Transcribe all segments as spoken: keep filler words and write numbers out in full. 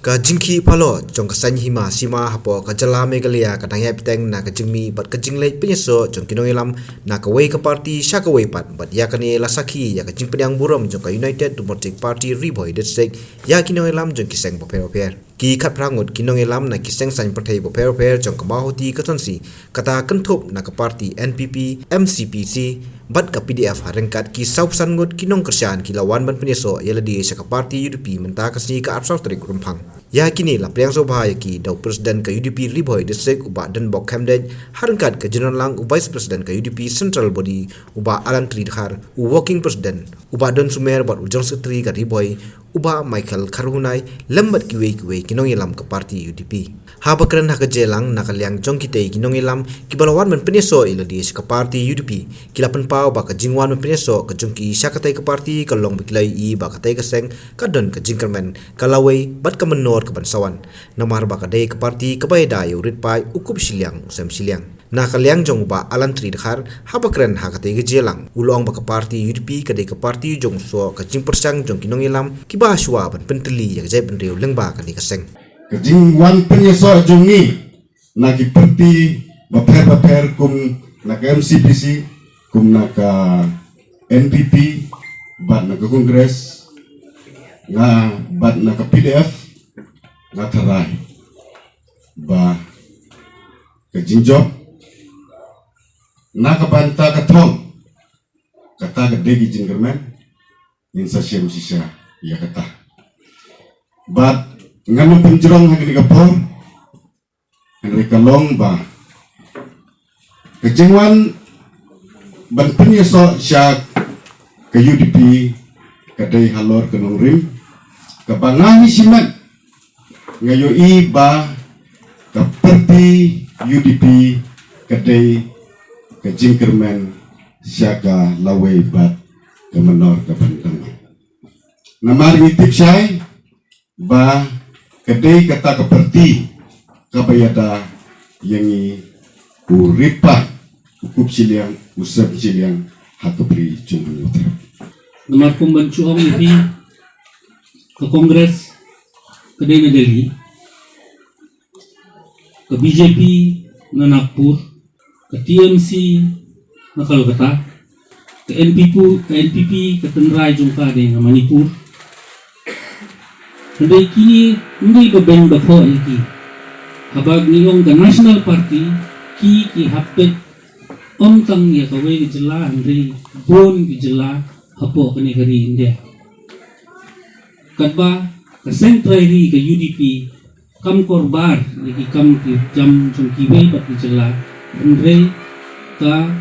Ka jingkhih paidbah jong ka seng hima sima hapoh ka jylla Meghalaya ka dang ïai bteng na ka jingmih bad ka jingleit pynïasoh jong ki nongïalam na kawei ka party sha kawei pat, bad ïa kane la sakhi ïa ka jingpdiang burom jong ka United Democratic Party Ri Bhoi District ïa ki nongïalam jong ki seng bapher bapher. Ki khatphra ngut ki nongïalam na ki seng saiñ pyrthei bapher bapher jong ka Mawhati constituency, kata kynthup na ka party N P P, M C P C bad ka P D F, ha ryngkat ki sawphew san ngut ki nongkyrshan, ki la wan ban pynïasoh ïa lade sha ka party U D P mynta ka sngi ka arphew saw tarik Rymphang. Ïa kine la pdiang sngewbha ïa ki da u President ka U D P Ri Bhoi District, u Bah Donbok Khymdeit, ha ryngkat ka General lang, u Vice President ka U D P Central Body, u Bah Alan Tri Dkhar, u Working President, u Bah Don Sumer, bad u General Secretary ka Ri Bhoi, u Bah Michael Kharhunai, lem bad kiwei kiwei ki nongïalam ka party U D P. Haba kren ha ka jingïalang na ka liang jong kitei ki nongïalam kiba la wan ban pynïasoh ïa lade sha ka party U D P, ki la pynpaw ba ka jingwan ban pynïasoh ka jong ki sha katei ka party ka long ba ki la ïohi ba katei ka seng ka don ka jingkyrmen, ka lawei bad ka mynnor kaban sa wan, namar ba ka dei ka party kaba ïada ïa u rit paid, u kup shiliang u sem shiliang. Na ka liang jong u Bah Alan Tri Dkhar, haba kren ha katei ka jingïalang, u la ong ba ka party U D P ka dei ka party jong u soh, ka jingpyrshang jong ki nongïalam kiba shuwa ban pyntylli ïa ka jaitbynriew lyngba kane ka seng. Ka jingwan pynïasoh jong ngi na ki party bapher bapher, kum na ka M C P C, kum na ka N P P, bad na ka Congress, nga bad na ka P D F, nga tharai ba ka jingjop na ka bynta ka thong, kata ka dei ka jingkyrmen, ngin sa shem shisha ïa kata. Bad ngan ym pynjrong ha kane ka por, hynrei ka long ba ka jingwan ban pynïasoh sha ka U D P ka dei halor ka nongrim kaba nga hi shimet nga ïohi ba ka party U D P ka dei ka jingkyrmen sha ka lawei bad ka mynnor kaban dang. Namar ngi tip shai ba ka dei kata ka party kaba ïada ïa ngi u rit paid, u kup shiliang u sem shiliang ha ka bri jong u. Namar kum ban shu ong ïa phi, ka Congress ka dei na Delhi, ka B J P na Nagpur, ka T M C na Kolkata, ka N P P, ka N P P ka tynrai jong ka dei na Manipur. Hynrei kine ym dei ba beiñ ba khoh ïa ki. Haba ngi ong ka National Party, ki ki hap peit ym tang ïa kawei ka jylla hynrei bun ki jylla hapoh kane ka ri India. Katba ka seng trai ri ka U D P kam kyrpad ïa ki kam ki jam jong kiwei pat ki jylla, hynrei ka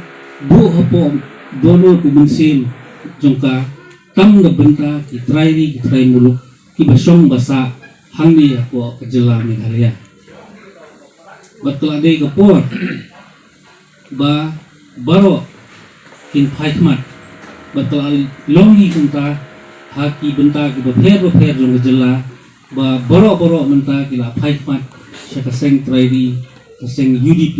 buh hapoh dohnud u mynsiem jong ka tang na bynta ki trai ri ki trai muluk kiba shong ba sah hangne hapoh ka jylla Meghalaya. Bad ka la dei ka por ba baroh kin phai khmat, bad ka la long hi kumta ha ki bynta kiba pher ba pher jong ka jylla, ba baroh baroh mynta ki la phai khmat sha ka seng trai ri, ka seng U D P,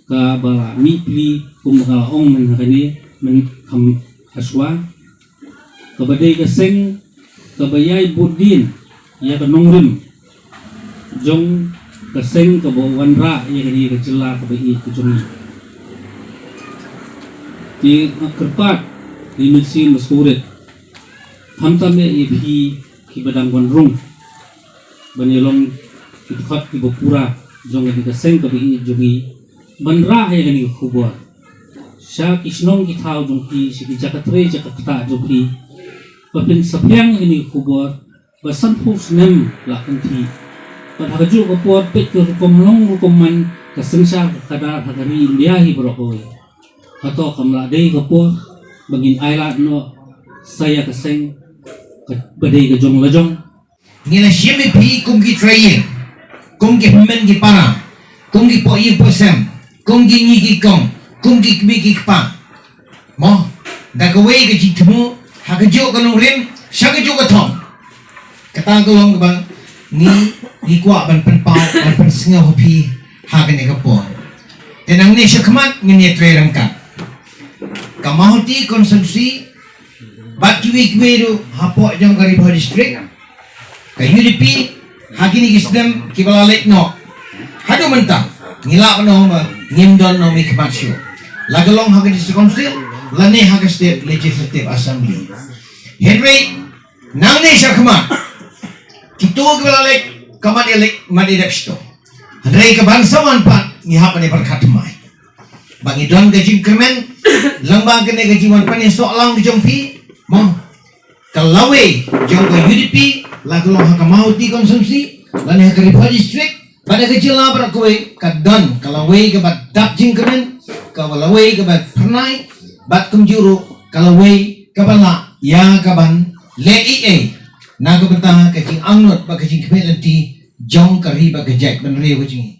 kaba la mih pli kumba ka la ong mynta kane, mynta kham hashwa. Kaba dei ka seng kaba ïai bud dien ïa ka nongrim jong ka seng kaba wanrah ïa kane ka jylla kaba ïeit ka jong ngi. Te nga kyrpad ïa i mynsiem ba sngewrit, khamtam ïa phi kiba dang wan rung ban ïalong ki dkhot kiba pura jong kane ka seng kaba ïeit jong ngi, ban rah ïa kane ka khubor sha ki shnong ki thaw jong phi, sha ki jaka trei jaka ktah jong phi, ba phin saphriang ïa kane ka khubor ba sanphew snem la kynthih. Bad ha kajuh ka por peit ka rukom long rukom man ka synshar ka khadar ha ka ri India hi baroh kawei. Hato kam la dei ka por ba ngin ailad noh sa ïa ka seng kaba dei ka jong la jong? Ngi la shim ïa phi kum ki trai ïing, kum ki hynmen ki para, kum ki poh ïing poh sem, kum ki kñi ki kong, kum ki kmie ki kpa. Mo, da kawei ka jingthmu ha kajuh ka nongrim sha kajuh ka thong. Kata ka long kaba ngi, ngi kwah ban pynpaw, ban pynsngew ha phi ha kane ka por. Te nangne shakhmat ngin ïatrei ryngkat. Ka Mawhati constituency bad kiwei kiwei ruh hapoh jong ka Ri Bhoi District, ka U D P Ha kine ki snem kiba la leit noh haduh mynta, ngi lah ban ong ba ngim don nongmihkhmat shuh, la ka long ha ka District Council lane ha ka State Legislative Assembly. Hynrei nangne shakhmat, kito kiba la leit ka mat ïa leit, mat ïa dep shito. Hynrei ka ban sa wan pat ngi hap ban ïa pyrkhat thymmai ba ngi don ka jingkyrmen lyngba kane ka jingwan pynïasoh lang jong phi, mo. Ka lawei jong ka U D P, la ka long ha ka Mawhati constituency lane ha ka Ri Bhoi District, bad ha ka jylla baroh kawei, ka don ka lawei kaba dap jingkyrmen, ka lawei kaba phyrnai, bad kumjuh ruh ka lawei kaba lah ïa ka ban leh ei ei na ka bynta ka jingangnud bad ka jingkhmih lynti jong ka ri bad ka jaitbynriew ka jong ngi.